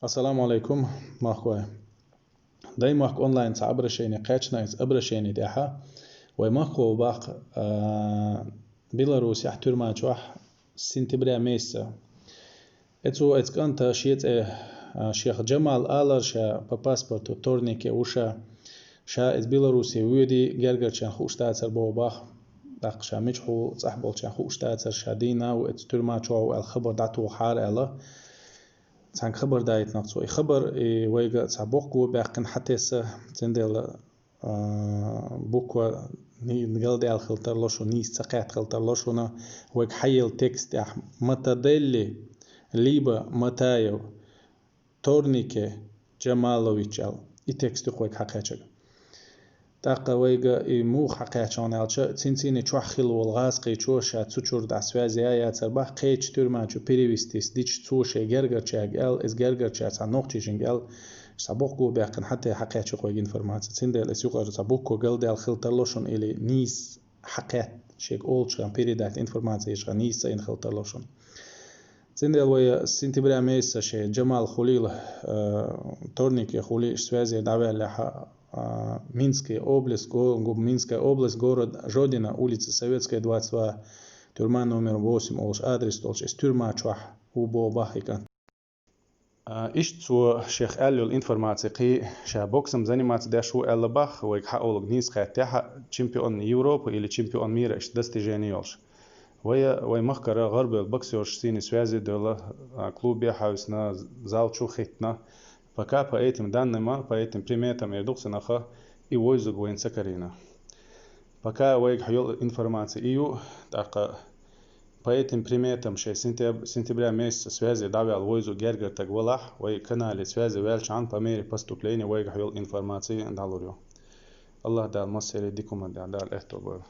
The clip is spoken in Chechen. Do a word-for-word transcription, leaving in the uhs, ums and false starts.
Ассаламу алейкум, махкой. Даймахк онлайн цхьа обращение кхаьчна, из обращение тӀехьа вай махко баккха, а, Беларусьехь тюрьма чохь сентября месяца. Эцо эц кӀанта шен цӀе, а, шех Джамал алар ша по паспорту Торнике ву ша. Ша эц Беларусе воьди гергарчарна хууш дацар боху бах. ТӀаккха ша мичахь ву цӀахь болчарна хууш дацар, ша дийна ву эц тюрьма чохь ву аьлла хабар дӀатохахьара аьлла. Цхьаьнга хабар даийтинарг цо и хабар, и вайга цхьа боккха го баьккхина хьатесса, цундела, а, буква ни-, галдаьлла хила тарло шуна, нийса ца кхетта хила тарло шуна, вайга хьаелла текст тӀехь Матаделли либо Матаев Торнике Джамалович аьлла. И текст юкъа вайга хьакхаьчнарг. ТӀаккха вайга и муха хьакхаьчна аьлча, цин-цин чохь хилла волу гӀазкхичо ша цу чуьра дӀа связи а яцар бах, кхечу тюрьма чу перевестись дича цо шен гергарчаьрга аьлла, иза гергарчара цхьа нохчи жинга аьлла, цхьа боккха го баьккхина хьатӀе хьакхаьчна вайга информаци. Цундела эс юкъара цхьа буква галдаьлла хила тарло шуна или нийса хьакхетта шега олучу хан передать информаци еш хан нийса ца йина хила тарло шуна. Цундела вай сентября месяца шен Джамал хуьлийла, э, Торнике хуьлий связи дӀаваьллехь, а, Минская область, го-, го-, Минская область, город Жодино, улица Советская, двадцать два, тюрьма номер восемь олуш адрес долуш, эс тюрьма чохь ву боху бах и кӀант. А, иштта цо шех аьлла йолу информаци кхин ша боксом заниматься деш ву аьлла бах, вайга хьаолург нийса хаьттехьа, чемпион Европы или чемпион мира иштта достижение йолуш. Вай, вай махкара гӀарбевлла боксерш сийна связи а девлла, а, клубе а хьаьвсина, зал чу а хӀиттина. Пока по этим данным, по этим приметам эр ду-кх цунаха, и вовзарг вайна ца карийна. Пока вайга хьайолу информаци и ю, тӀаккха по этим приметам шайн сентяб-, сентября месяца связи дӀаваьлла вовзарг гергара стаг валахь, вай канале связи ваьлчахьана по мере поступления вайга хьайолу информаци дӀалур ю. АллахӀ Дала массеран дика хӀуманна Дала аьтто бойла.